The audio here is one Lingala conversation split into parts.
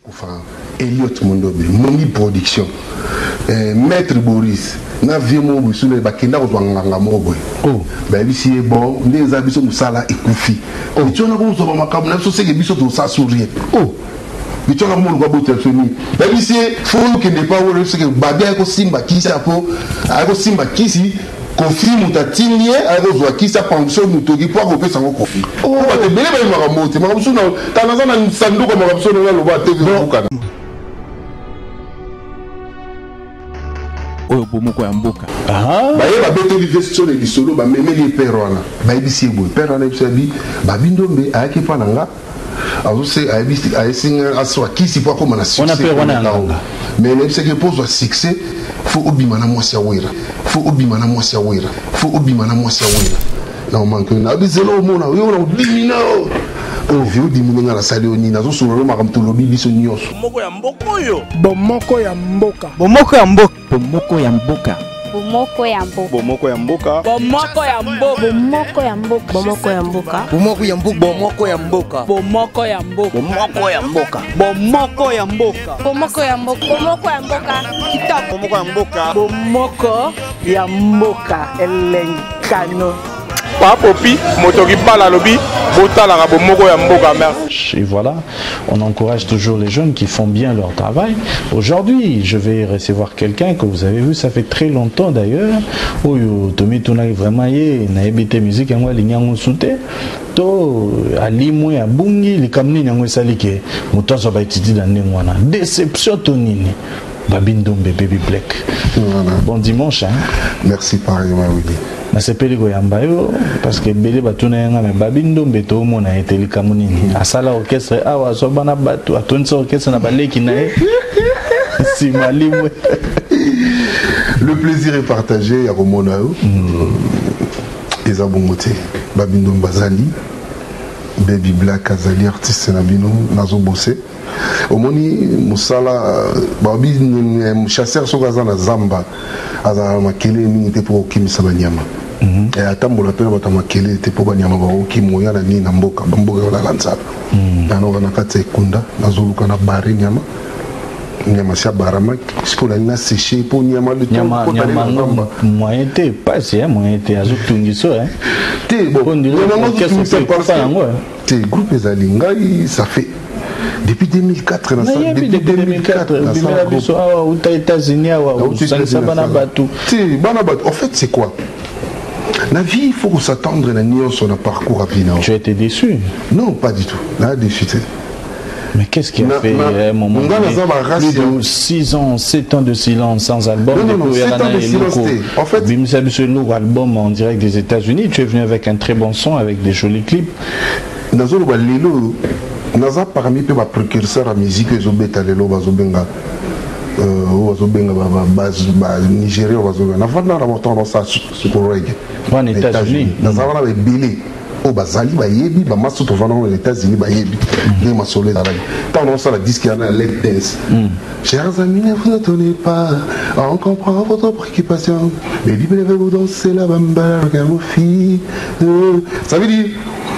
Kufa Elliot Mondobe, Momi Production, eh, Maître Boris na vieux moko boye suna bakenda kozwa nganga moko boye oh. Bayebisi ye bon nde eza biso mosala ekufi oh. Biso wana kozwa bamakambo na biso seke biso tosa sur rien oh. Biso wana komoluka botela biso nini bayebisi ye fo okende pa oyo seke babi aye kosimba kisi apo aye kosimba kisi Kofi moto atindi ye aye kozwa kisi apangusa oyo motoki mpo akopesa yango Kofi po bato ebele bayebi makambo oyo te makambo mosusu na naza na sanduku ya makambo mosusu ndenge aloba te bukana Oyo bomoko ya mboka. Baye babeteli vestone lisolo bamemeli ye pere wana bayebisi ye boye pere wana ayebisi abi babi ndombe ayaki epa na nga azose ayebisi ayesi nga aswa kisi mpo akoma na succès wana pere wana ya nganga mais nayebisaki ye mpo ozwa succès fo obima na mwasi ya wera fo obima na mwasi ya wera fo obima na mwasi ya wera na omanke na bizela omona yo na odimina yo ovi odimine nga nasali yo nini nazosolola makambo tolobi biso nyonso moko ya mboka oyo bomoko ya mboka bomoko ya mboka bomoko ya mboka bomoko ya mboka bomoko ya mboka bomoko ya mboka bomoko ya mboka bomoko ya mboka bomoko ya mboka bomoko ya mboka bomoko ya mboka bomoko ya mboka bomoko ya mboka bomoko ya mboka bomoko ya mboka kitoko bomoko ya mboka bomoko ya mboka elenkano Pa Popi, moto kipala alobi botalaka bomoko ya mboka merci. Et voilà, on encourage toujours les jeunes qui font bien leur travail. Aujourd'hui, je vais recevoir quelqu'un que vous avez vu, ça fait très longtemps d'ailleurs. Oyo tomi tunaki vraiment ye nayebi te musique yango alingi yango su te to alimwe abungi likambo nini yango esali ke moto azwa baetidi na ndenge wana déception to nini Babi Ndombe, Baby Black. Voilà. Bon dimanche. Hein? Merci pareillement, Willy. Nasepeli koyamba yo parce que ebele batuna ye nga me Babi Ndombe toomona ye te likambo nini asala orchestre awa azwa bana bato atondisa orchestre na baleki na ye nsima limwe. Le plaisir est partagé ya komona yo eza bongo te Babi Ndombe azali Baby Black azali artiste na bino nazobose omoni mosala babi chasseur soki aza na zamba azala na makelele mingi te mpo kokimisa banyama mm -hmm. Atambola mpe na bato ya makelele te mpo banyama bakokima oya na nini na mboka bamboka olala nzala mm. Nanoka na kati ya ekunda nazoluka na bare nyama nyama si abaramaki sikoyo nalingi na seche mpo nyama lenyama moyen te pasi moyen te azotungiso te bon te groupe ezali ngai ça fait depuis 2004 na depuis 2004 obimela biso awa uta États-Unis awa osangisa bana bato te bana bato en fait c'est quoi la vie il faut s'attendre na nyonso na parcours à vie na tu as été déçu? Non, pas du tout na déçu te. Mais qu'est-ce qui a na, fait na, un moment donné, plus de 6 ans, 7 ans de silence sans album? Non, non, non, 7 ans de silence. En fait, Bimisa biso eloko album en direct des États-Unis, tu es venu avec un très bon son, avec des jolis clips. Nazoloba lelo naza parmi mpe baprécurseur ya musique ezobeta lelo bazobenga oyo bazobenga banigéria oyo bazobenga navanda na moto nasala sukorege wana États-Unis naza wana baebele oyo bazali bayebi bamaso tovanda na États-Unis bayebi ndenge masolo ezalaki ntango naosala disque yana ya lap dance. Chers amis, ne vous étonnez pas, on comprend votre préoccupation. Mais Bible veut vous danser la bamba, regarde fille. Ça veut dire,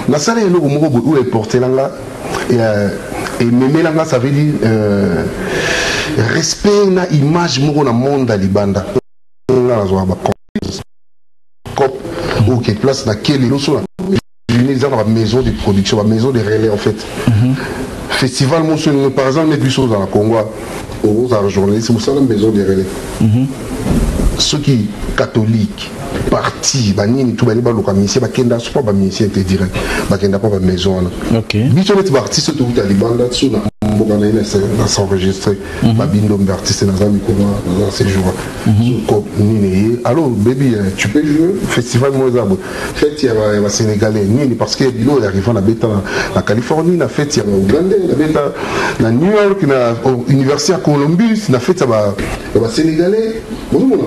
nasala eloko moko boye oyo eportelanga ememelanga, ça veut dire euh, respect na image moko na monde ya libanda. Nga nazwaka bacop oke place na ke lelo so na eza na bamaison de production, bamaison de relais en fait. Festival moso par exemple neti biso ozala na Congo, ozala journaliste mosala maison de relais, soki catholique parti banini tu bani baluka musicien bakenda so mpa bamusicien te direct bakenda mpa bamaison wana. Biso neti baartiste touta libanda so na mboka na ye na s'enregistre babindombe artiste naza mikolo naza séjour so nini ye allo baby tu peux jouer festival mo eza boye fête ya basénégalais nini parce que bilo oyo arriva nabeta na Californie na fête ya baougandais nabeta na New York na université ya Columbus na fête ya basénégalais bozomona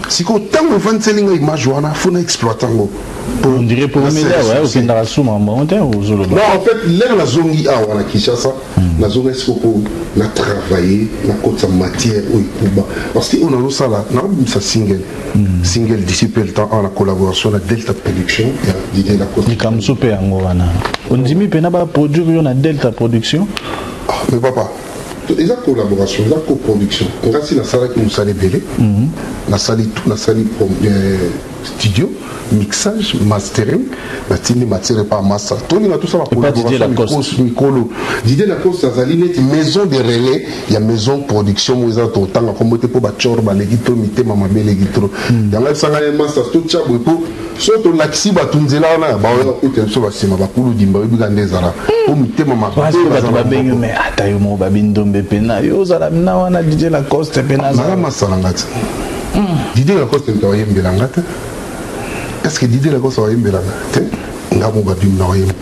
sikoyo ntango evandiseli nga image wana fo na exploite yango. On dirait pour media okendaka suma bango te ozoloba. Non, en fait l'heure nazongi awa na Kinshasa nazongi sikoyo mpo na travailler nakotisa matière oyo ekuba parce que oyo nazosala nakobimisa single single d'ici peu le temps en la collaboration na Delta Production ya Didier Lacoste. Likambo mosusu mpe yango wana ondimi mpena baproduire yo na Delta Production? Ah, mais papa. Eza collaboration, eza coproduction. Nga si nasalaki mosala ebele, nasali tout, nasali studio, mixage, mastering, natindi matière epa masa, tolinga tosala Epa Didier collaboration. Lacoste. Mikolo Didier Lacoste azali neti maison de relais ya maison production moko eza, totanga kombo te mpo bacor baleki to mitema mabe eleki trop. Yango esangani masa, totya boye mpo so tolakisi bato nzela wana, baoya kokutela biso basima bakulu dimba, oyebika nde ezala mpo mitema mabe. Parce que bato bazala babengi moko. Me ata yo moko babi Ndombe mpena yo ozala na wana, Didier Lacoste mpena Naza azala. masala nga te. Didier Lacoste moto ayembela nga te. Est ce que Didier Lacoste ayembela nga te? Nga mo babimi na oyemba.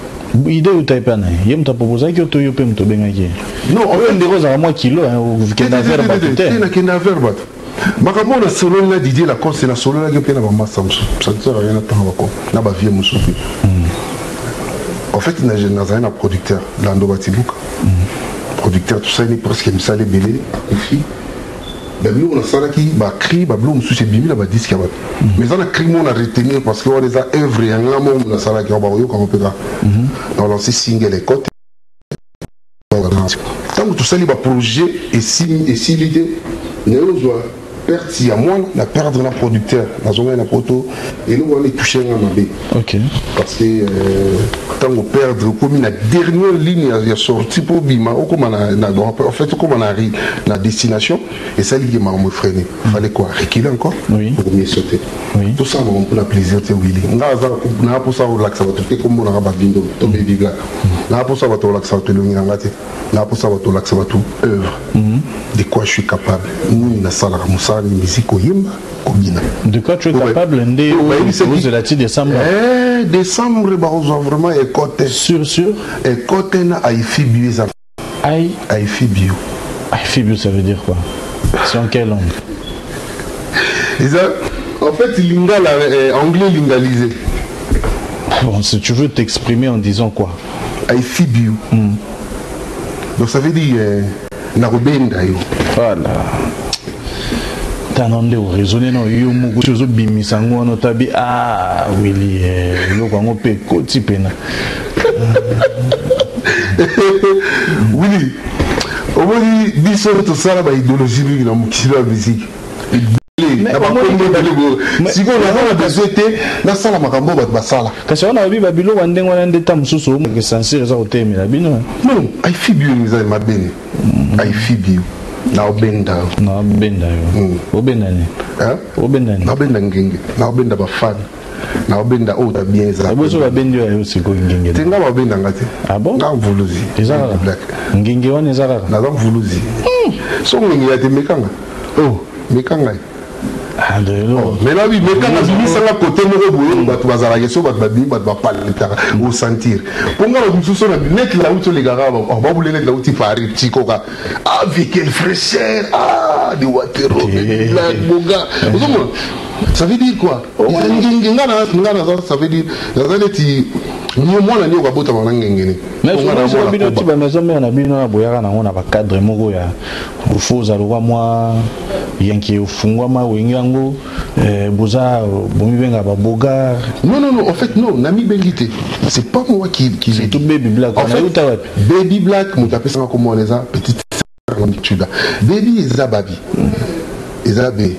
Idée oyo epai na ye, ye moto aproposaki yo to yo mpe moto obengaki ye? Non. Oyo ndeko ozalaka mwa kilo okenda vers bato te. Te, nakenda vers bato. Makambo oyo nasololi na Didier Lacoste, nasololaki mpe na bamasa mosusu, ça ne sert à rien natanga bako na bavie mosusu mpe. En fait, nazali na producteur Lando Batibuka, producteur tosali presque misala ebele, akufi. Babiloko nasalaki, bacri, babiloko mosusu ebimi na badisque ya bato, mais eza na cri moko na retenir parce que wana eza œuvre ya nga moko nasalaki yango, bakoyokango mpe kaka na olance single ekote. Ntango tosali baprojet esili te, naye ozwa perte ya mwana na perdre na producteur, nazongai na poto. Eloko wana etouche nga mabe parce que ntango perdre, okomi na dernière ligne ya sortie mpo obima, okoma en fait okoma na destination, esaliki makambo efreine. Fallait quoi? Reculer encore pour mieux sauter. Tosala makambo mpona plaisir te. Wili, nga aza naa mposa kolakisa bato te kombo nanga Babindo to Baby Black. Naa mposa bato kolakisa bato elongi na nga te. Naa mposa bato kolakisa bato œuvre, de quoi je suis capable, nini nasalaka, mosala ni musique, koyemba, kobina. De quoi tu es capable nde ozela ti décembre? Eh, décembre bakozwa vraiment ekote. Sûr, sûr. Ekote na Aifi Bio eza. Ai? Aifi Bio. Aifi Bio, ça veut dire quoi? C'est en quelle langue? Eza en fait lingala, anglais lingalisé. Bon, si tu veux t'exprimer en disant quoi? Aifi Bio, donc ça veut dire nakobenda yo. Voilà, tana nde oraisonne na yo moko, soki ozobimisa yango wana, otabi ah wili, eloko yango mpe ekoti mpena. Wili, omoni biso tosala baidéologie mingi na mokili ya musique ebele na bakombo ebele boye. Sikoyo naza na besoin te nasala makambo oyo bato basala. Kasi wana oyebi babiloko ya ndenge wana nde ta mosusu censure eza kotelemela bino. Non, Aifi Bio eza mabene. Aifi Bio, naobenda yo. Naobenda yo, obenda ni? Hein? Obenda ni? Naobenda ngenge, naobenda bafan, naobenda oyo ta bien eza. Boso babendi oyo sikoyo ngenge? Te, nga babendanga te. Ah bon? Nga mvuluzi. Eza kaka Black. Ngenge wana eza kaka? Naza mvuluzi. So ngenge ya te, mekanga. Oh, mekanga. Ah, lelo. Mais là, mekanga, bimisanga kote moko boye bato bazalaka, so bato babimi, bato bapaletaka, osentir mpo nga bato mosusu na net lauti olekaka, babule net lauti Paris tikoka, ah vie, quelle fraîcheur, ah de Watero boga, ozomona. Ça veut dire quoi? Ngenge nga naza, ça veut dire naza neti mwana nioka abotama na ngengene. Mais bino ti bamaison mère na bino na boyaka nango na bacadre moko ya fo ozala lokwa mwa yanke, ofungwama wenge yango, boza bomibenga babogar. Non, non, non, en fait non, namibengi te, c'est pas moi qui Surtout Baby Black. En fait, euta wapi? Baby Black, moto apesanga kombo wana eza petite tuda. Baby eza babi, eza b,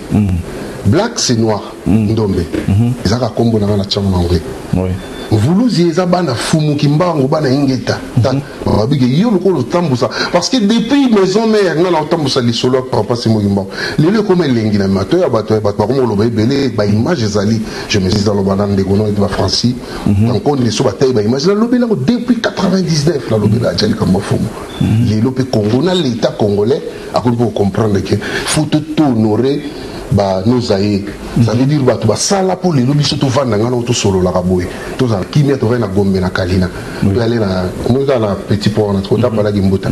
black c'est noir, ndombe ezaka kombo nanga na tiango na anglais. Mvuluzi eza bana fumuki mbango, bana ingeta. Babike yo lokola otambusa, parce que depuis maison mère nga na otambusa lisolo ya papa Simoki Mbango. Lelo ekoma elengi na mato ya bato, ya bato bakoma koloba ebele, baimage ezali. Je me suis aloba na ndeko no ete bafrancis nkonde so batayi baimage, nalobeli yango depuis 99, nalobela atia likambo fumu. Lelo mpe Congo na l'état congolais akomi mpo comprendre que faut tohonorer banoza ye. Ça veut dire bato basala mpo lelo biso tovanda, nga nango tosololaka boye, tozala kimia, tovandi na Gombe na Kalina, toyale na omoi kaka na petit port wana totapalaki mbuta,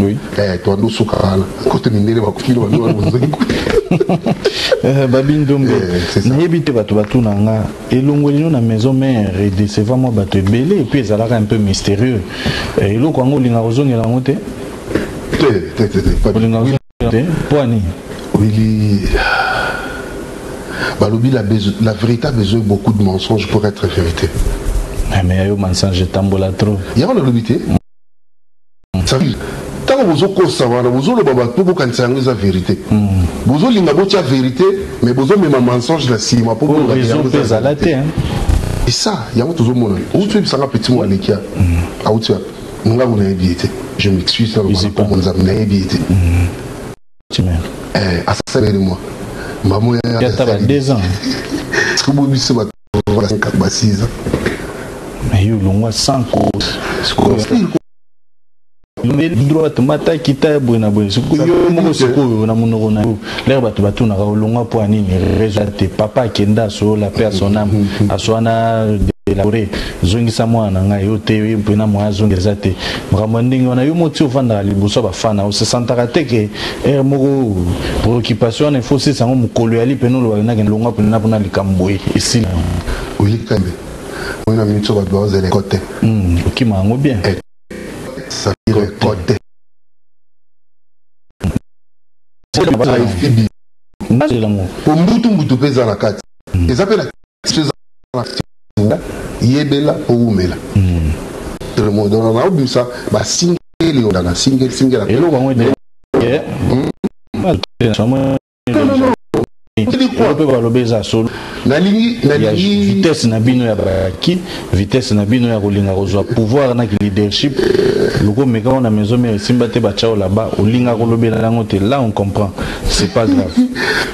toando osuka wana kote mindele bakufili bando wana bozongi. Babi Ndombe, nayebi te, bato batuna nga elongoli no na maison mère edécevoir mwa bato ebele, et puis ezalaka un peu mystérieux. Eloko yango olingaka kozongela yango te? Te, te, te, te. Olingaka kozongela te, mpo ani? Willy, balobi la vérité a besoin de beaucoup de mensonges pour être vérité. Mais yo mensonge etambola trop. Yango nalobi te. Ça veut dire, Ntango bozokosa wana, bozoloba bato mpo bokanisa yango eza vérité. Bozolinga botya vérité, mais bozomema mensonge na nsima mpo Oyo bolobaka réseau yango mpe eza ezala vérité. te, hein. Et ça, yango tozomona, outi oyebisanga petit mo aleki ya auti wapi? Ngango nayebi ye te, je m'excuse, Ici pas. nalobana nzambe, nayebi ye te. Timère. Asaleli mwa mbamo. Yata ba 2 ans. Sikobo biso bato ba 5, ba 6 ans. Mais yo longwa sans cause. Droite mata kita ya boye na boye. Sikoyo yo moko, sikoyo na monoko na yo, lere bato batunaka olongwa mpo ya nini, raison te. Papa akenda, asola mpe à son âme, aswana de la forêt, zongisa mwana na ngai. Yo te, ye mpena moya azonga eza te. Makambo ya ndenge wana, yo moti ovandaka liboso ya bafana, osesantaka te ke ere moko préoccupation wana ifo osisa yango mokolo yali pene olobaka nakende longwa mpena mpona likambo boye esila. Oyeli kambe oyo na minute oyo bato bazela ekote. Okima yango bien. Ça veut dire ekote efibi. Nazelango. Po mbutu mbutu mpe eza na kati, eza mpe na eza na kati. Yebela po umela. Donc naobimisa basingeli oyo na single single. Eloko yango ede mpe balobi eza solo. Nalingi Ya nalingi vitesse na bino ya baki, vitesse na bino ya kolinga kozwa pouvoir na leadership loko omeka ngo na Maison Mère, esimba te, batya là-bas, olinga kolobela yango te. Là on comprend, c'est pas grave.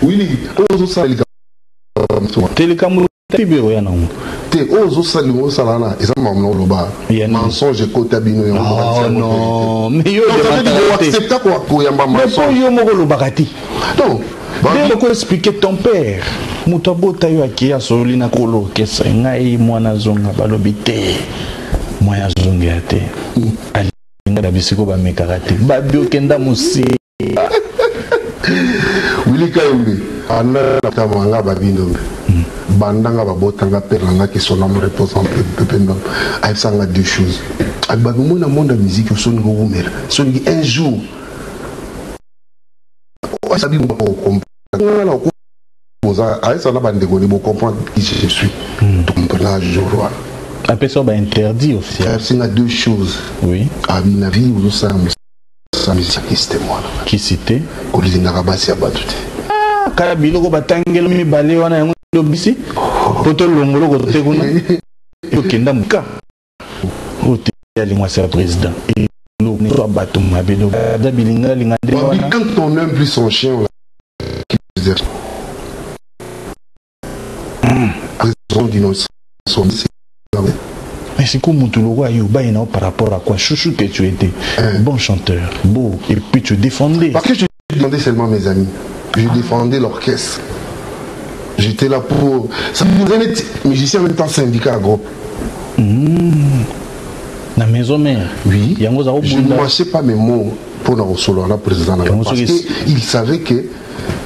Wili, oyo ozosala likambo te, likambo te, bi oya nango. Te, oyo ozosala, lingo osala wana eza makambo na oloba. Ya nini? Mensonge ekota bino yango. Oh non, mais yo demandaka te. Accepta koyamba Mais mpo mensonge. Yo moko olobaka te. Non. Nde oko expliquer ton père, moto abota yo, akei asololi na kolo orchestre, ngai mwana azonga, balobi te, mwana azongela te, alinga na bisiko bamekaka te, babi okenda mosika. Wili Kayembe anda tamanga babindombe bandanga babotanga pere nanga ke son âme repose en paix. Ndombe ayebisanga deux choses. Alobaki omona monde ya musique, osoningi owumela, soningi un jour asabi nga boza ayesana bandeko ni bocomprendre qui je suis. Tokomprena jour wana. Apesa yo bainterdit officiel. Ayebisinga deux choses. Oui. Abi na vie ozosala mosala musiciste te, mwana. Kisi te. Kolingaka basi ya bato te. Kala biloko batangeli mibale wana, yango lobisi po tolongolo kote kuna, okenda moka oyo te alingwasi ya président, eloko bato mabe aza bilingalinga nde Babi, wana. quand on aime plus son chien, on l'accuse. Raison d'innocence. Mais c'est comme moto lokwa yo baye na yo par rapport à quoi, chouchou que tu étais bon chanteur, beau, et puis tu défendais. Parce que je défendais seulement mes amis. Je défendais l'orchestre. J'étais là pour. Ça me faisait être musicien en même temps syndicat à groupe. Na Maison Mère. Oui. Yango oza Je ne kobunda. mâchais pas mes mots pour na kosolola na président na nga. Yango Parce soki- qu'il savait que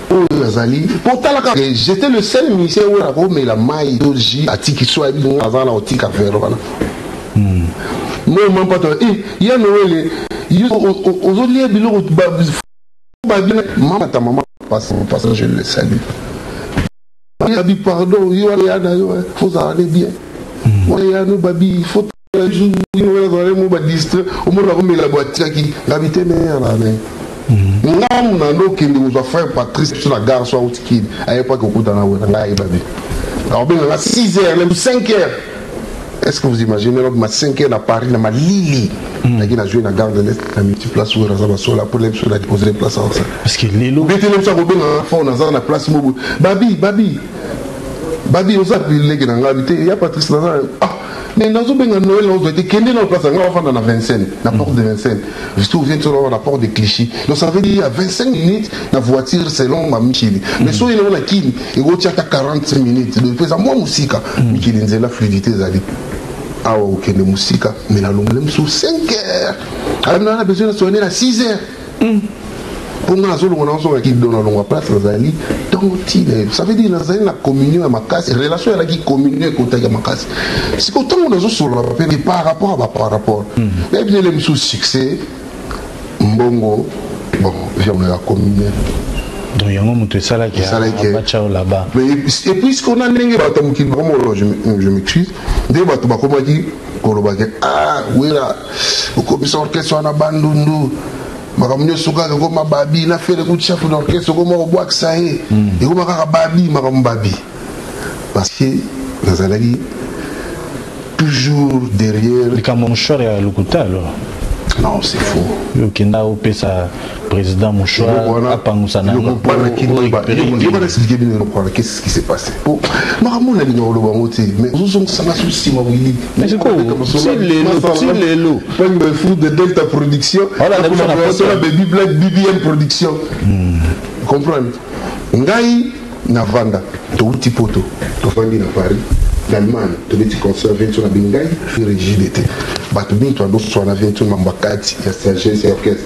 oyo azali potalaka, j'étais le seul musicien oyo akomela mai to jus atiki so ayebi nga aza na otika vero wana. Moi mampata ya Noele, yo ozolia biloko babina mama ta mama passe passe, je le salue. Babi, pardon, yo wana ya na yo, faut aller bien. Wana ya no babi, faut jour mo badistrait, omona komela bo atiaki ngabi te, me yana ne ngamu na ndo okende kozwa frère Patrice biso na gare so auti kini, ayepaki okutana wena ngai ayebabi akobenganga 6 heures lem 5 heures. Est-ce que vous imaginez ma 5 heures na Paris na malili, naki na joué na gare de l'Est na multiplace oyo naza basola pour le biso na déposer place awa. Parce que lelo betele biso akobenganga fort, naza na place mo boye, babi babi babi, oza leki na ngai te ya Patrice, naza ah mais nazobenga Noël, nazozwa te, kende na place nga bafanda na Vincennes, na porte de Vincennes, surtout vient tolo na porte de Clichy. Donc ça veut dire à 25 minutes na voiture selon bamikili, mais soki elongo na Kini ekotiaka 40 minutes, donc eza mwa mosika. Mikili nzela fluidité ezali, awa okende mosika. Mais nalongole mosusu 5 heures, alabi na besoin nasone na 6 heures mpo nga nazolonga, nazonga kido, nalongwa place nazali ntongo ntina. Ça veut dire nazali na communion ya makasi, relation ezalaki communion ekotaki ya makasi. Sikoyo ntango nazosolola mpe par rapport à par rapport nayebi nele mosusu succès, mbongo, bon, viens ya communion. Donc yango moto esalaki Esalaki. batya yo là-bas. Mais et puis qu'on ndenge bato ya mokili bakomoloba, je m'excuse, ndenge bato bakomaki kolobaki: ah, wera okomisa orchestre wana Bandundu. Makambo nyonso kaka ekoma babi na Ferre kutu chef d'orchestre okoma kobwakisa ye. Ekoma kaka babi makambo babi. Parce que nazalaki toujours derrière. Likambo mouchoir ya lokuta alors. Non, c'est faux. Yo okenda opesa président mouchoir apangusa na yango po o récupérer. Expliquer bino eloko wana, qu'est-ce qui s'est passé? Po makambo nalinga koloba yango te, mais ozozongisanga so nsima wili. Mais c'est quoi? Si lelo. Fou de Delta Production. Voilà, na biso na poto. Baby Black BBM Production, comprendre ngai na vanda touti poto, tovandi na Paris, na Allemagne, tobeti concert 20 na bingai rigide te. Bato mingi toandoswana 20 mambo ya kati ya sagesse ya orchestre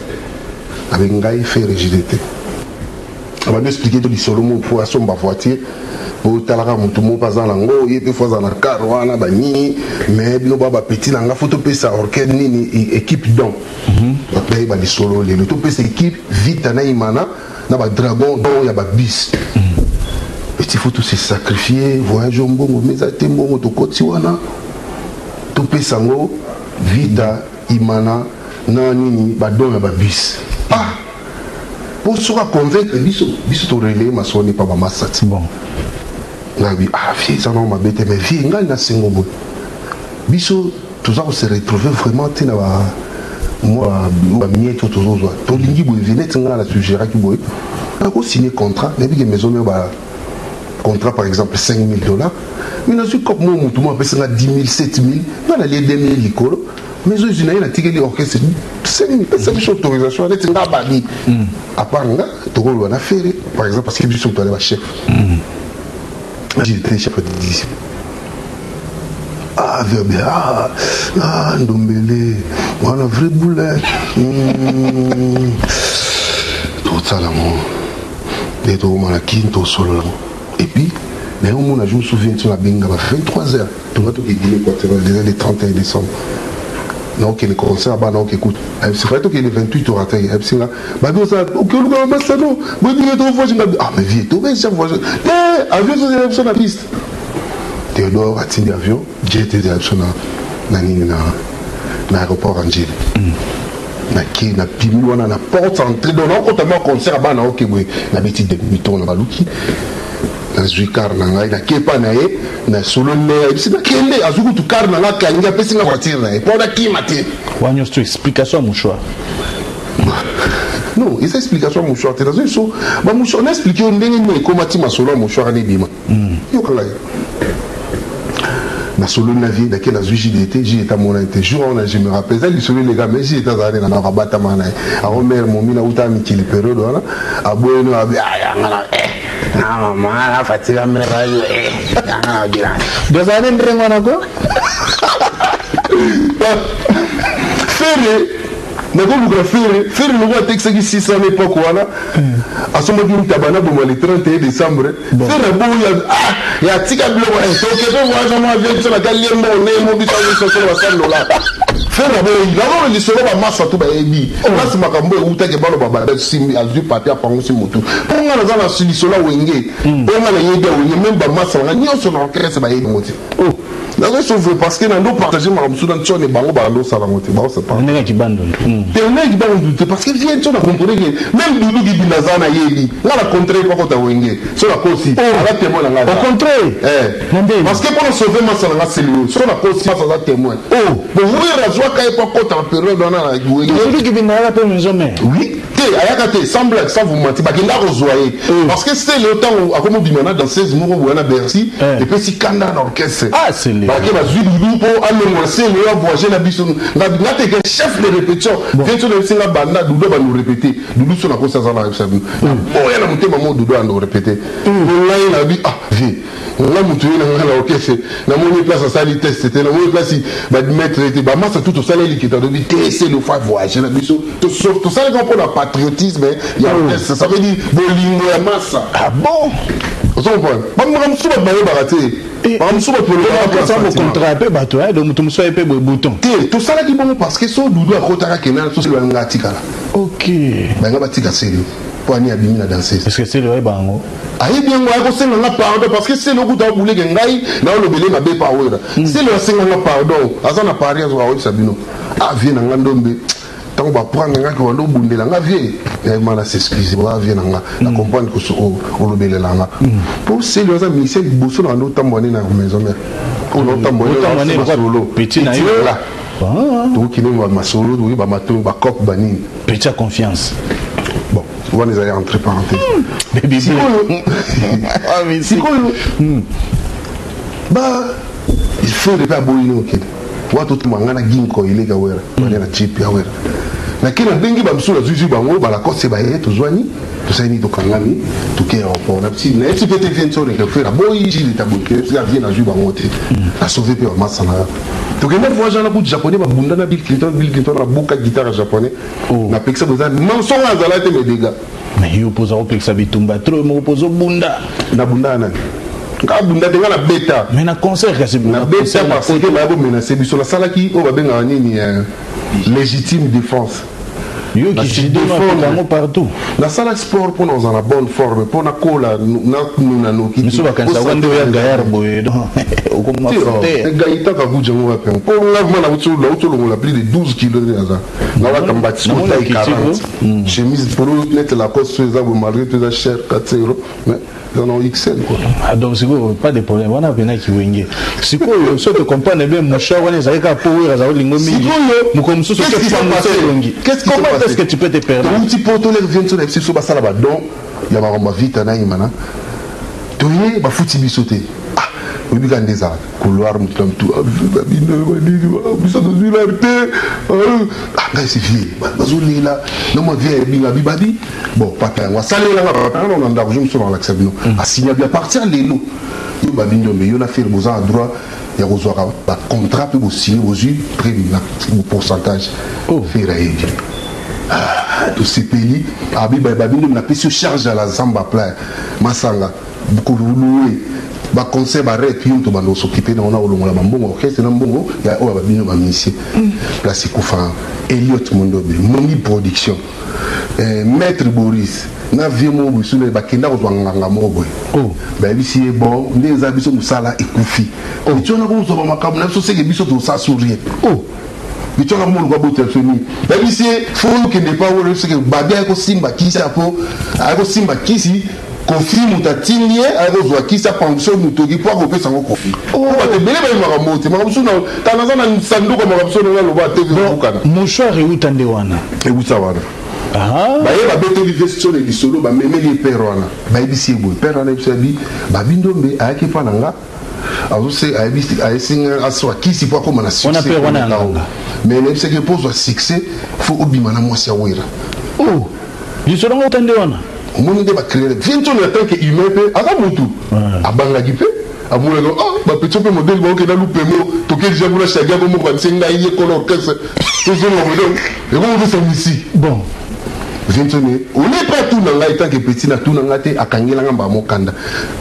abe ngai fe rigide te. Abandi expliquer to lisolo mo mpo asomba voiture, botalaka motu moko aza nango, ye mpe fo aza na car wana banini. Mais bino ba bapeti na nga, fo topesa orchestre nini, équipe don. Bato bayeba lisolo lelo, topesa équipe Vita na Imana na badragon don ya babis eti fo tose sacrifier voyage oyo, mbongo meza te, mbongo tokoti wana topesa yango Vita, Imana na nini, badon ya babis. Ah, mpo soki aconvaincre biso, biso torelayer masolo epa bamasa ti. Bon. Ngai ah, vie eza nango mabe te, mais vie ngai nasengo boye, biso toza kose retrouver vraiment te na ba mwa bamieto tozozwa. Tolingi boye vie neti ngai na suggéraki boye, nakosigne contrat, nayebi ke maison mère ba contrat par exemple 5000 $, mais nazwi cope mo motu mo apesi nga 10 000, 7 000, nga nalie 2 000 likolo. Mais oyo na ye natikeli orchestre 5 000. Pesa biso autorisation neti nga babi, à part nga tokoloba na Ferre par exemple, parce que biso moto ale bachef, j'étais chef de discipline. Ah, verbe, ah, ah, Ndombele wana vrai boule. Totala ngo nde tokomana kini, tosolola ngo. Et puis naye omona, je me souviens, so nabenga ba 23 heures, tonga toke dîner équatorial déjà le 31 décembre, naokende concert bana, oke kuta ayebisi tokende 28 heures ataki, ayebisi nga babi osala okeluka masano boyebike tovoyage. Nga ah, mais vie tobe chaque voyage te, avion tozela biso na piste. Théodore atindi avion jet ezela biso na nini, na aéroport ya Njili. Nake, napimi wana na porte entrée, donc naokota mwa concert ya bana, oke boye, nabeti demi tour na baluki, nazwi car na ngai, nakepa na ye na solo ne, ayebisi nakende, azwi kutu car na ngai, akangi, apesi nga voiture na ye mpo nakima te. Wana nyonso to explication ya mouchoir? Non, eza explication ya mouchoir te. Nazwi so bamouchoir, na expliquer yo ndenge nini ekóma ti masolo ya mouchoir wana ebima. Yokanga ye nasolo na vie, nake nazwi JDT. JDT amonani te jour wana, je me rappelle, eza lisolo eleka, mais JDT azala nde na ndako, abatama na ye ako mare momi nauta mikili période wana, aboyeni abe yanga na na mama na fatika mere yanga na bila. Dozala nde ndenge wana ko. Ferre, nakoluka Ferre. Ferre loko atekisaki 600 na époque wana, asombaki ntaba na boma le 31 décembre. Ferre aboyi, ah, ya tika biloko toke mpe voyage mwa avion biso nakalie mbongo ndenge mo biso biso solo ba 100 $. Ferre aboyi nakolo lisolo, bamasa to bayebi place makambo eutaki, baloba basimbi, azwi papier, apangusi motu. Mpo nga naza na lisolo ya Wenge, mpo nga nayebi ya Wenge, même bamasa banga nyonso na orchestre bayebi yango te. Nazo sauve parce que nando partage makambo mosusu na ntione bango, bando osala yango te, baosapa. Ndenge ya kibandundu. Te, ndenge kibandundu te, parce que vie nti na comprendre ke même Dudu Kibinda aza na yebi nga na contraire pakota Wenge so nakosi, aza témoin na ngai. Au contraire? Parce que mpona sauver masa na nga Selio, so nakosi, masa aza témoin. Bon, wera azwaka ye po akota na période wana na Wenge. Dudu Kibinda ayaka mpe maison mère? Oui, te, ayaka te, sans blague, sans vous mentir, bakenda kozwa ye parce que Sele ntango akomi obima na danseuse moko boya na Bercy, epesi kanda na orchestre. Bake bazwi Dudu mpo alongola Sele oyo avoyage na biso. Nga teke chef de répétition, vie so nayebisi nga banda Dudu bando répété. Dudu so nakosi, aza na yebisa bino oya na motema mo Dudu ando répété ngai nabi ah vie nga motu ye na ngai na orchestre, namoni place asali test te, namoni place bamaître te, bamasa tout tosala elikita tobi te. Sele fa voyage na biso, tosalaka mpona patriotisme ya orchestre, ça veut dire bolingo ya masa. Ah bon? Ozo comprendre, bamakambo mosusu bato bayebaka te, makambo mosusu bato. Contrat mpe bato, donc moto mosusu aye mpe boye bouton. Te, tosalaki bongo parce que so Dudu akotaka kenda, so Sele balinga atikala. Balinga batika Sele mpo ani abimi na danseuse. Parce que Sele oyeba yango? Ayebi yango, aye kosenga nga pardon parce que Sele okuta obuleke ngai naolobele mabe pa wera. Sele asenga nga pardon, aza na Paris, azoka akoyebisa bino ah vie na nga Ndombe. Ntango baprendre nga ke wanda obundela nga vie, yayema na s'excuse ba vie na nga na comprendre que olobelela nga mpo Celeo aza musicien liboso na banda otambola nde na maison mère oyo naotambola nde masolo petit na yo tokokende masolo, tokoki bamato bacope banini. Petit ya confiance. Bon, wana ezali entre parenthèse. Sikoyo ba Ferre mpe aboyi nini okende wa totuma nga na ginko eleka Wera bane na chip ya Wera nake nabengi bamisusu, nazwizwi bango balakose baye, tozwani, tosali nini, tokangami, toke aéroport. Nayebisi mpe te vie nsoneke Ferre aboyi Gilles aboyi te vie, nazwi bango te, nasauve mpe bamasa na tokende voyage wana. Kutu Japonais babunda na Bill Clinton. Bill Clinton abuka guitare ya Japonais, napekisa boza mensonge azala te, mais dégâts. Mais yo mpoza kopekisa bitumba trop moko, mpoza obunda. Nabunda nani? Nga bunda te, nga na beta. Mais na concert kasi. Na beta parce que baya komenace biso. Nasalaki oyo babengaka nini, légitime défense. Yo yango partout. Nasala sport mpona kozala na bonne forme, mpo nakola nanuna noki. Miso bakanisa nde oya gayar boye, okoma. Gaitaka kuja ngo wapi? Mpo nga vraiment nauti olongola plus de 12 kilo nde naza nalata mbati taille 40, chemise polo nete Lacoste so eza boye, malgré tout eza cher, 4 euro, mais eza na XL quoi. Ah, donc sikoyo pas de problème wana apenaki Wenge. Sikoyo so te comprendre bien, mouchoir wana ezalaki kaka po Wera azala olingo mingi. Mokolo mosusu elongi, comment est-ce que tu peux te permettre? Touti po toleka vie nso na biso, basala badon ya makambo ya vita na yimana, toye bafuti biso te. Ah, oyebi kaka nde ezalaka couloir, motu na motu babino banini, biso tozwi lar te. Ah, ngai si vie bazolela na mwa vie ayebinga bibabi. Bon, papa yango asalelanga papa na ndako jo mosusu nalakisa bino, asinya bi à partir lelo yo babi ndombe, yo na Ferre boza na droit ya kozwaka bacontrat mpe bosigne, bozwi prime na pourcentage. Ferre ayebi, tosepeli. Abi babi ndombe, napesi yo charge ya la zamba plein masanga kolouer baconcert barep, yo moto banda os'occuper nango na kolongola bambongo orchestre na mbongo ya oyo babino bamusicien. Place ekufa Eliot Mondobe Mongi Production, maître Boris na vie moko boye suna bakenda kozwa nganga moko boye, bayebisi ye: bon, nde eza biso mosala ekufi, eti wana kozwa bamakambo na biso seke biso tosala sur rien. Biso wana moluka botela biso nini? Bayebisi ye: fo okende pa oyo seke babi aye kosimba kisi, apo aye kosimba kisi Kofi, moto atindi ye aye kozwa kisi apanguso motoki mpo akopesa yango Kofi. Po bato ebele bayebi makambo te, makambo mosusu ta naza na sanduku ya makambo mosusu ndenge aloba te bukana. Mouchoir euta nde wana. Euta wana. Baye babeteli vestio na lisolo, bamemeli ye pere wana, bayebisi ye boye. Pere wana yebisi abi babi ndombe ayaki epa na nga, azose ayesinga aswa kisi mpo akóma na succès. Mais nayebisaki mpo ozwa succès, fo obima na mwasi ya Wera. Oh, lisolo yango uta nde wana. Omoni nde bacréer Vincent en tant que humain mpe aza motu abangaki mpe amonaki: ah, bapetio mpe modele baokenda lupemo, toke deja kuna shagi ako moko abise ngai ye kolo orchestre, tozonga modele ekokopesa misi. Bon. Vincent ole mpe atuna ngai tant que petit, natuna ngai te, akangelanga mbaa mokanda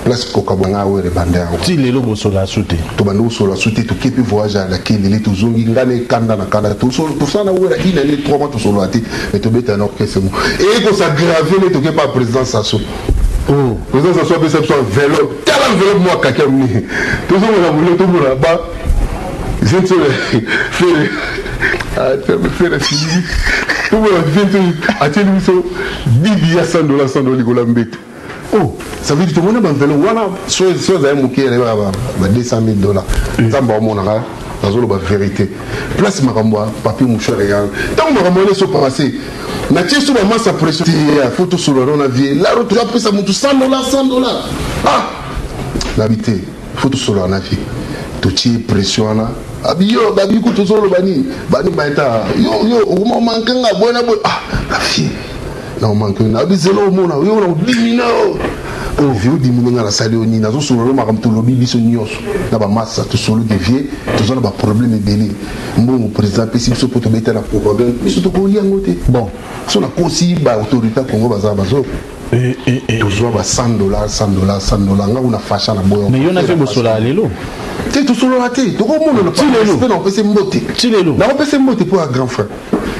place kokabwa ngai Were banda yango. Ti lelo bosola su te? Tobanda kosola su te. Toke mpe voyage ya kelele, tozongi, ngai na ekanda na kanda, tosala na Wera une année 3 mois tosolola te, mais tobeta na orchestre mo ekos'aggraver nde toke pa président Sasso. Président Sasso apesa biso enveloppe, tala enveloppe mo akaki ya monene. Tozomona monene, tomona ba Vincent Ferre, Ferre fini, tomona Vincent atieli biso bibi ya 100 $, 100 $ likolo ya mbeto. Oh, ça veut dire tomona baenveloppe wana so ezali moke ba 200 000 $. Nzambe aomonaka nazoloba vérité. Place makambo ya papier mouchoir eyanga, ntango makambo wana eso passe, natie so bamasa pression te, fo tosolola na vie laro, tozapesa motu 100 $, 100 $. Ah, nabi te, fo tosolola na vie, totie pression wana. Abi yo babi ku tozoloba nini bani baeta yo yo okoma mankenga boye na boye. Ah, la fille na omanke na abi zelo omona yo na odimina yo oyo vie odimine nga nasali yo nini? Nazosolola makambo tolobi biso nyonso na bamasa, tosolo ke vie toza na baproblème ebele, mbongo président apesi biso mpo tobeta na propagande, biso tokolia yango te. Bon. So nakosi baautorité ya Congo baza bazo tozwa ba 100 $, 100 $, 100 $, nga kuna fasha na boyo. Mais yo na mpe bosolola lelo? Te, tosolola te, tokomonana mpe nakopesa mbote. Ti lelo? Nakopesa mbote mpo ya grand frère,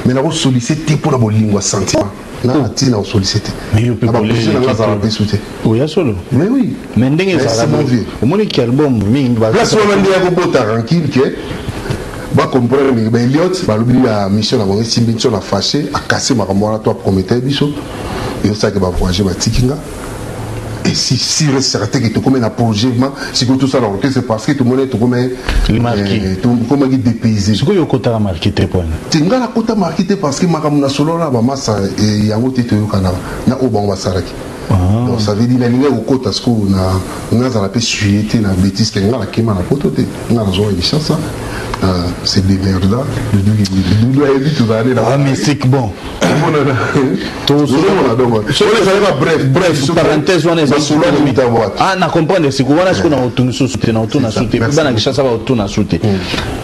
mais nakosolise te mpo na bolingo ya sentiment na na ntina kosolise te. Na baposition nanga azala mpesu te. Oya solo. Mais oui. Mais ndenge ezala, omoniki album mingi. Place wana nde ya kobota rancune ke Bacomprendre baeliot balobi ya mission na bango esimbi nso na fâché akase makambo wana to apromete biso eyosalaki bavoyage batiki nga. Et si sûr et certain que tokomi na projet ma sikoyo tosala orchestre parce que tomoni tokomi tokomaki dépaysé. Sikoyo okotaka marki te pona te? Nga nakota marki te parce que makambo na solo na bamasa yango te, toyokana na oyo bango basalaki. Donc ça veut dire nalingi kokota sikoyo na nazala mpe suye te na bétise ke nga nakema na poto te, nga nazwaka Kinshasa, c'est démerda. Dudu ayebi tozalani na mystique. Bon. Tozomona donc ezalaka bref. Bref parenthèse wana. Ah, na comprendre sikoyo wana. Sikoyo na otuni susu te, na otuna su te, bana Kinshasa baotuna su te.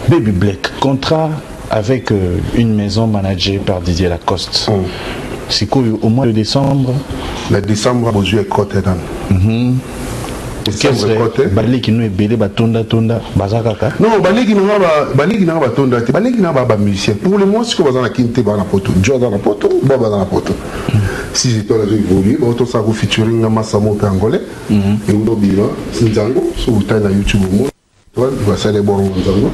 Baby Black, contrat avec une maison managée par Didier Lacoste. Sikoyo au mois de décembre. Na décembre bozwi ekote nano. Orchestre, baleki no ebele batondatonda baza kaka? Non, baleki nanga batonda te, baleki nanga ba bamusicien pour le moment sikoyo baza na Kini te, baza na poto. Jo aza na poto, bo baza na poto. Si j'étais nazo évolue, baotosala ko featuring na masamo mpe angolais eutobima nzango. So otali na YouTube, omona basali borongo nzango.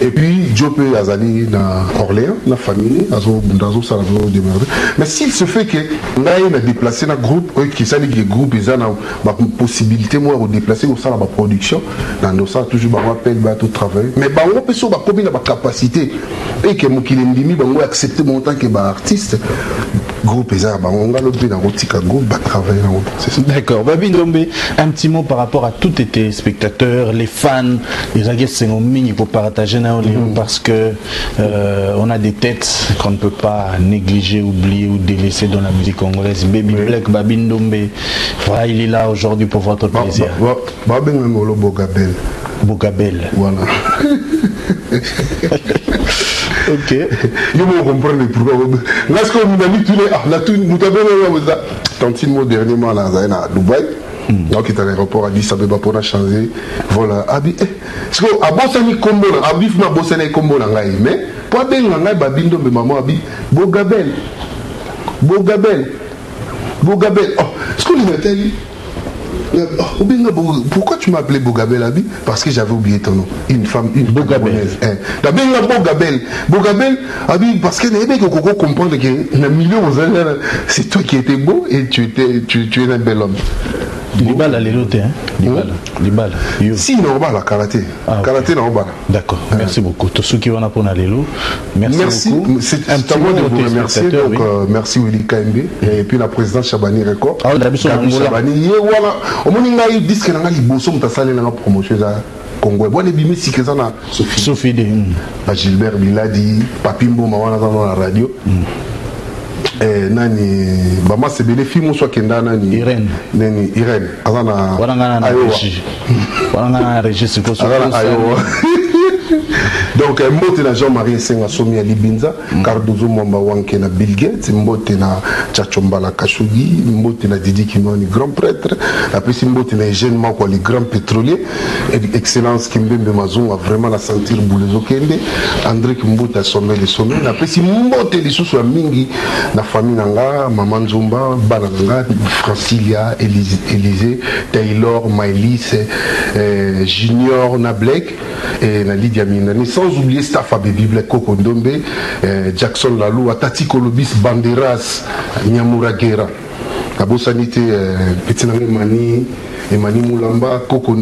Et puis jo mpe azali na Orléans na famille, azobunda, azosala, azodémerde. Mais s'il se fait que ngai na déplacé na groupe oyo kesali ke groupe eza na bapossibilité moko ya kodéplace kosala baproduction na ndosala toujours bango appel baya totravaille. Mais bango mpe so bakomi na bacapacité et ke mokili endimi bango, accepte bango tant que baartiste, groupe eza ya bango, nga lobi nakotika groupe batravaille nango. D'accord. Babi Ndombe, un petit mot par rapport à tous tes téléspectateurs, les fans, les esengo mingi pour partager na yo, parce que on a des têtes qu'on ne peut pas négliger, oublier ou délaisser dans la musique congolaise. Baby Black, Babi Ndombe, voilà, il est là aujourd'hui pour votre plaisir. Babenga ngolo Bogabel. Bogabel. Voilà. Ok. Yo mo comprendre pourquoi nga sikoyo nami tune, ah, natuni moto abenga oza tantine mo dernièrement nazali na Dubai, naokita na aéroport Addis Abeba mpona changer voilà. Abi sikoyo abosani kombo na abi fuma, abosani kombo na ngai, mais mpo abenga ngai Babi Ndombe, mama abi Bogabel, Bogabel, Bogabel. Oh, sikoyo linatali. Oh, pourquoi tu m'as appelé Bogabel? Abi parce que j'avais oublié ton nom. Une femme, une Bogabel. Hein. Nabenga Bogabel. Bogabel, Abi, parce que nayebi koko comprendre que na milieu c'est toi qui étais beau et tu es un bel homme. Libala lelo te, hein? Libala. Libala. Yo. Si, normal, karaté. Ah, okay. Karaté normal. D'accord. Merci beaucoup. Tosuki wana pona lelo. Merci, merci beaucoup. C'est à moi de vous remercier. Donc, oui. Merci Willy KMB et puis la présidente Chabani Record. Ah, la biso. Chabani, ye wana. Omoni ngai disque na ngai liboso moto asali nanga promotion eza Congo. Bwana ebimi sika eza na Sophie. Sophie de. Ba Gilbert Biladi, Papi Mboma wana aza na radio. Nani bamasa ebele fi moso akenda nani? Irene. Nani, Irene aza na Wana nga na régie, wana nga na régie sikoyo. Aza na Iowa. Donc mbote na Jean-Marie Esenga Somi ya Libinza, Cardozo Mwamba Wanke na Bill Gates, mbote na Chacho Mbala Kashugi, mbote na Didi Kimani grand prêtre, apesi mbote na Eugène Makwa le grand pétrolier, excellence Kimbembe Mazunga, vraiment na sentir boule ezokende, André Kimbuta sommet le sommet. Napesi mbote lisusu ya mingi na famille na nga, mama Nzumba, bana na nga Francilia, Élysée, Taylor, Maëlys, Junior na Blake et na Lydia Mindani, sans oublier staff à Baby Black, Coco Ndombe, Jackson Lalou, Atati Kolobis, Banderas, Nyamura Guerra. Nabosani te petit na ngai Mani Emani Moulamba, Koko,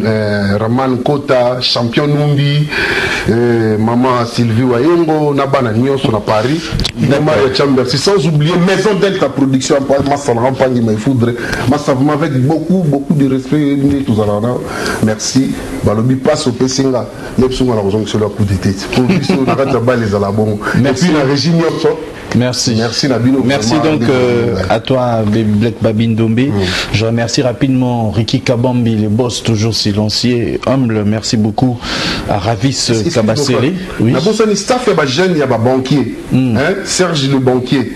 Raman Kota, champion Numbi, Maman Sylvie Wayengo, na bana nyonso na Paris, Mario Chambers, sans oublier Maison Delta Production, Masala Mpangi Maïfoudre, Massavement avec beaucoup, beaucoup de respect, tout ça là. Merci. Balobi passe au Pessinga, Nepsunga la raison que c'est le coup de tête. Pour biso na kati ya bale ezala bongo. Et puis la régie nyonso. Merci. Merci Nabino. Merci donc à toi, Baby Black Babi Ndombe. Je remercie rapidement Ricky Kabambi, le boss toujours silencieux, humble. Merci beaucoup à Ravis Kabasele. Oui. Nabosani staff ya ba jeune ya ba banquier. Hein? Serge le banquier.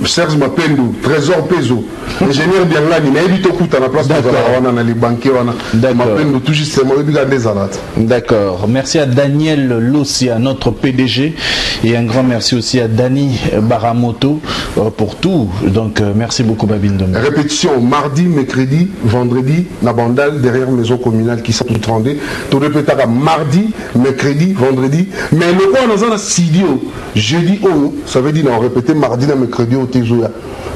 Serge Mapendo, Trésor Pezo, ingénieur Biangani, nayebi tokutana place tozalaka wana na libanke wana. Mapendo tout justement oyebi kaka nde ezala te. D'accord. Merci à Daniel Lossia, notre PDG, et un grand merci aussi à Dani Baramoto pour tout. Donc merci beaucoup Babi Ndombe. Répétition mardi, mercredi, vendredi, na Bandal derrière maison communale qui sont tout 32. To répétera mardi, mercredi, vendredi, mais le quoi dans un studio jeudi oh, ça veut dire on répéter mardi na mercredi au Tezoya.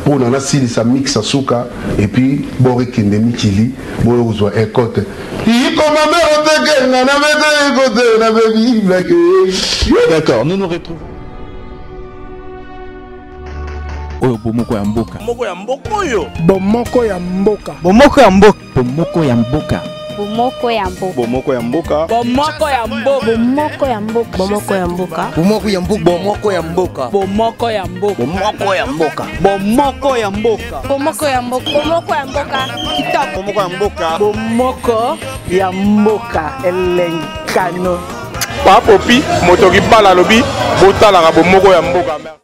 Pour nana silisa mix à souka et puis borikende mikili boyo ekote. D'accord, nous nous retrouvons. Oyo bomoko ya mboka. Moko ya mboka oyo. Bomoko ya mboka. Bomoko ya mboka. Bomoko ya mboka. Bomoko ya mboka. Bomoko ya mboka. Bomoko ya mboka. Bomoko ya mboka. Bomoko ya mboka. Bomoko ya mboka. Bomoko ya mboka. Bomoko ya mboka. Bomoko ya mboka. Bomoko ya mboka. Bomoko ya mboka. Bomoko ya mboka. Kitako. Bomoko ya mboka. Bomoko ya mboka. Elenkano. Papopi moto kibala lobi botalaka bomoko ya mboka.